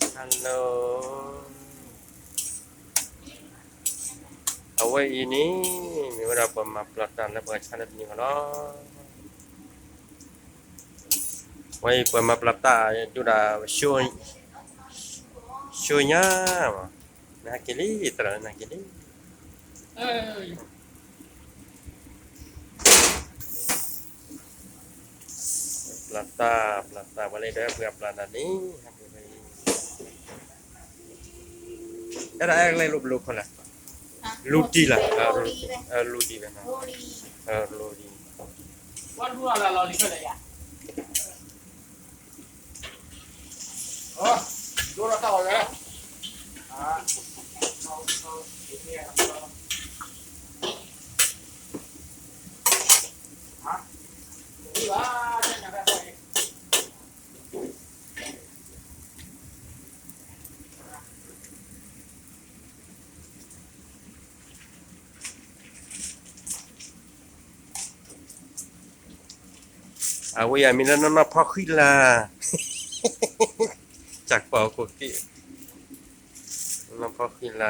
Hello, အဝဲအံၤန့ၣ် မ့ၢ်ဝဲဒၣ်ပှၤမၤပျီတၢ်လၢပှၤဆါလၢတနံၤအံၤလီၤ. ဝဲအံၤပှၤမၤပျီတၢ်ဒိၣ်ဒၣ် ရှိညါ, နဟဲက့ၤလံ, သရၣ်လၢနဟဲက့ၤလံ. ပျီတၢ်, ပျီတၢ်, ပှၤလၢဒီးပှၤပျီတၢ်န့ၣ် အဲၣ်ဒိးအဲၣ်လၢလိၣ်ဘျိခီလဲၣ်, လူတံၢ်လၢ, လူတံၢ်, လူတံၢ်, အဝဲအံၤမ့ၢ်လၢနီၢ်နီၢ်ဖီဃံလၤ, ကၢ်ပီၤခိၣ်က့ၣ်, နီၢ်နီၢ်ဖီဃံလၤ.